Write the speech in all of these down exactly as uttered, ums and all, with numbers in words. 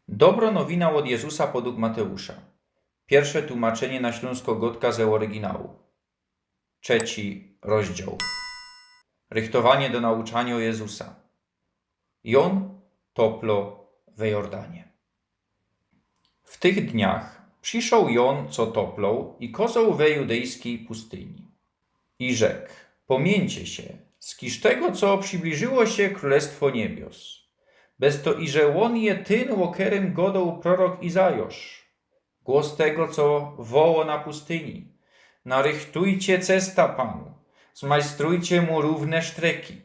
Dobro nowina ôd Jezusa podug Mateusza. Piyrsze tumaczynie na ślōnskõ gŏdkã ze ôryginału. Trzeci rozdział. Rychtowanie do nauczaniŏ Jezusa. Jōn toplŏ we Jordanie. W tych dniach przyszoł Jōn, co toplŏł, i kozoł we judejskij pustyni. I rzeknōł: Pōmiyńcie sie, skiż tego, co przibliżyło sie krōlestwo niebios. Bez to, iże ôn je tyn, ô kerym gŏdoł prorok Izajŏsz. Głos tego, co wołŏ na pustyni: Narychtujcie cestã Panu, zmajstrujcie mu rōwne sztreki.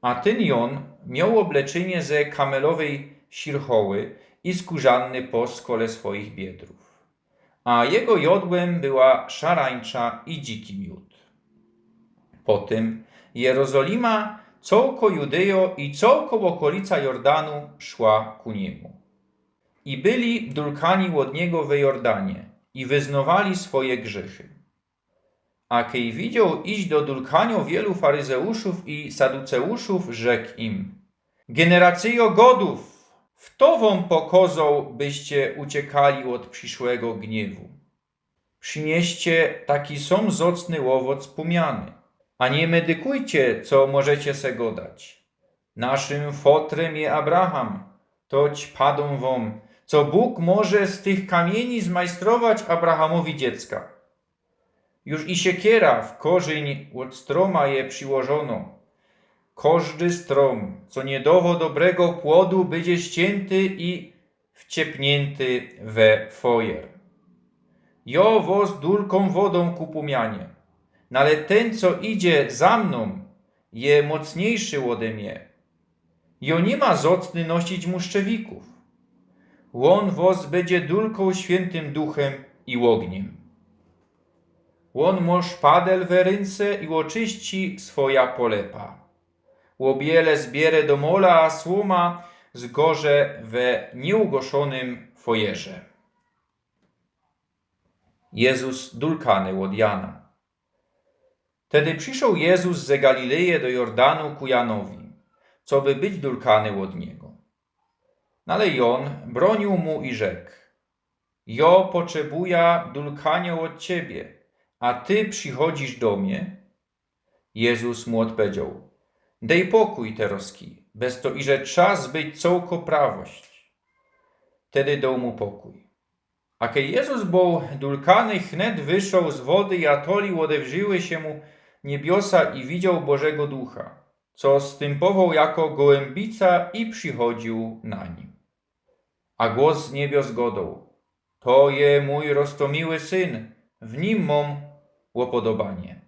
A tyn Jōn mioł ôbleczynie ze kamelowyj sirchoły i skōrzany pŏs kole swojich biedrōw. A jego jŏdłym była szarańcza i dziki miōd. Potym Jerozolima, cołko Judejŏ i cołko ôkolica Jordanu szła ku niymu. I byli dulkani ôd niego we Jordanie i wyznŏwali swoje grzychy. A kej widzioł iś do dulkaniŏ wielu faryzeuszōw i saduceuszōw, rzeknōł im: Gyneracyjo gŏdōw, fto wōm pokozoł, byście uciekali ôd prziszłego gniewu? Prziniyście taki sōm zŏcny ôwoc pōmiany, a niy medykujcie, co możecie se gŏdać: Naszym fotrym je Abraham. Toć padōm wōm, co Bōg może z tych kamiyni zmajstrować Abrahamowi dziecka. Już i siekiera w korzyń ôd strōma je prziłożōnŏ. Kożdy strōm, co niy dŏwŏ dobrego płodu, bydzie ściynty i wciepniynty we fojer. Jŏ wŏs dulkōm wodōm ku pōmianie, nale tyn, co idzie za mnōm, je mocniyjszy ôde mie. Jŏ niy ma zŏcny nosić mu szczewikōw. Ôn wŏs bydzie dulkoł Świyntym Duchym i ôgniym. Ôn mŏ szpadel we rynce i ôczyści swoja polepa. Ôbiele zbiere do mola, a słōma zgorze we niyugoszonym fojerze. Jezus dulkany ôd Jana. Tedy przyszoł Jezus ze Galileje do Jordanu ku Janowi, coby być dulkany ôd niego. Nale Jōn brōniōł mu i rzeknōł: Jŏ potrzebuja dulkaniŏ ôd ciebie, a ty przichodzisz do mie? Jezus mu ôdpowiedzioł: Dej pokōj terŏzki, bez to, iże czas być cołko prawość. Tedy doł mu pokōj. A kej Jezus bōł dulkany, chnet wyszoł z wody i atoli ôdewrzyły sie mu niebiosa i widzioł Bożego Ducha, co stympowoł jako gołymbica i przichodziōł na nim. A głos z niebios gŏdoł: To je mōj roztomiły Syn, w nim mōm upodobanie.